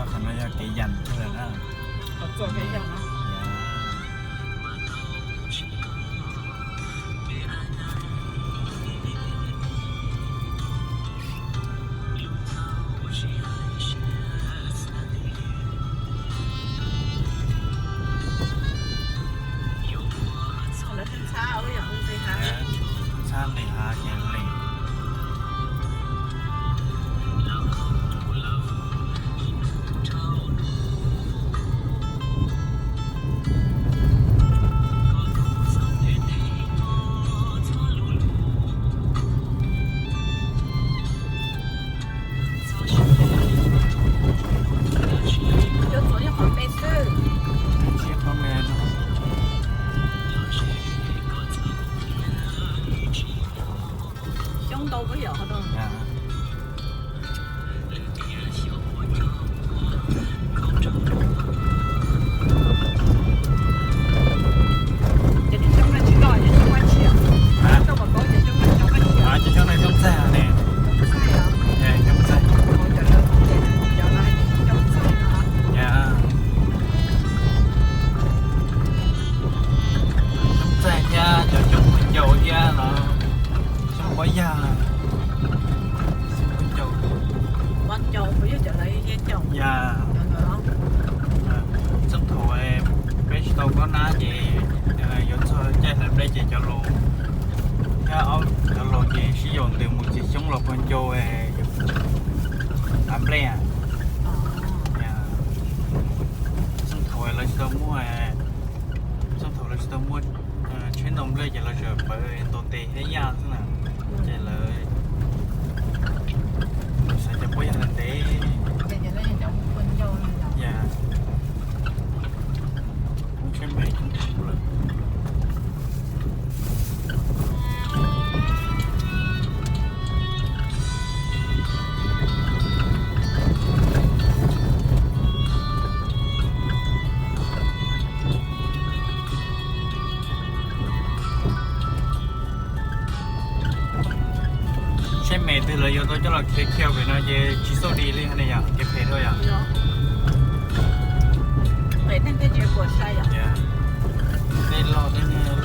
Qhov no yog kev yam kawg na. Ntxhab nqis hav ces lees. Yuav txog li qhov me xwb. Tsiab qhov me no. Xyoob ntau kawg yom qhov no. Ces xyoob no tsis loj, ces xyoob qab tshiab. Cov xyoob no xyoob txaij ne. Xyoob txaij. Xyoob txaij thiab cov xyoob pos ncau thiab no. Xyoob pos yaj. Xyoob pos ncau. Yam, txheej thaum peb tsis tau koj nab ces yuav txog caij hlais nplej ces cov laus, thiab cov laus ces sib yaum ntws mus txiav xyoob los pos ncau hlais nplej. Txheej thaum lawv tsis tau muaj, txheej thaum lawv tsis tau muaj tsheb ntaus nplej ces lawv tsuas pawv ntaus tes thiab yaj xwb na. Ces lawv xav cov pob yaj ntev ntev. Yam, muaj tsheb me coob tshaj plaws. Tsheb me twg lawv yuav tau coj los khiav khiav pem no ces tsis xauj dis li ne yom, kev phem dhau yom. Tej loj tej niag